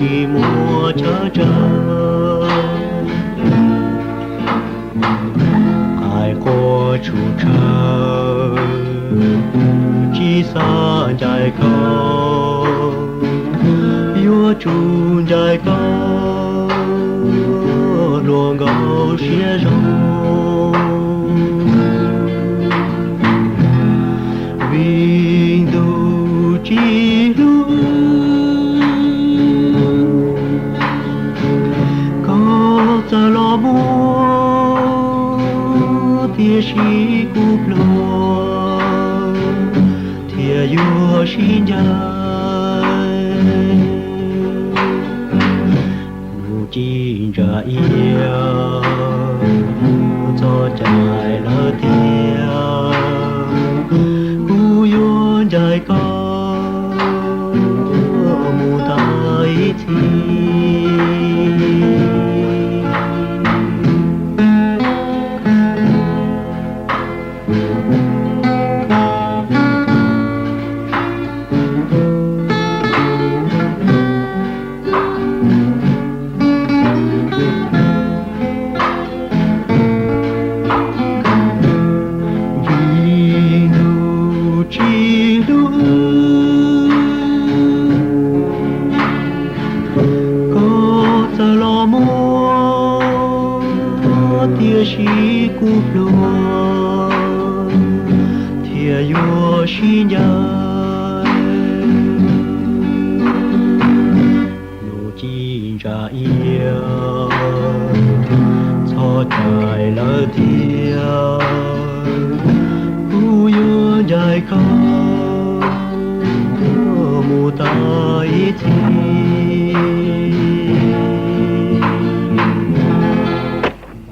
tsis muaj chaw tsaws. Qaib qua tsum tshaw, tsis xav ncaim koj, yuav tsum ncaim koj, hluas nkauj siab zoo. Vim ntuj tsis hlub, koj txawm los muaj, tiam sis kuv pluag, thiaj yuav sib ncaim. Mus ci ntsa ia, txhob cais lawm thiab, kuv yuav ncaim koj mus tag ib txhis. Vim ntuj tsis hlub, koj txawm los muaj, tiam sis kuv pluag, thiaj yuav sib ncaim. Mus ci ntsa ia, txhob cais lawm thiab, kuv yuav ncaim koj mus tag ib txhis.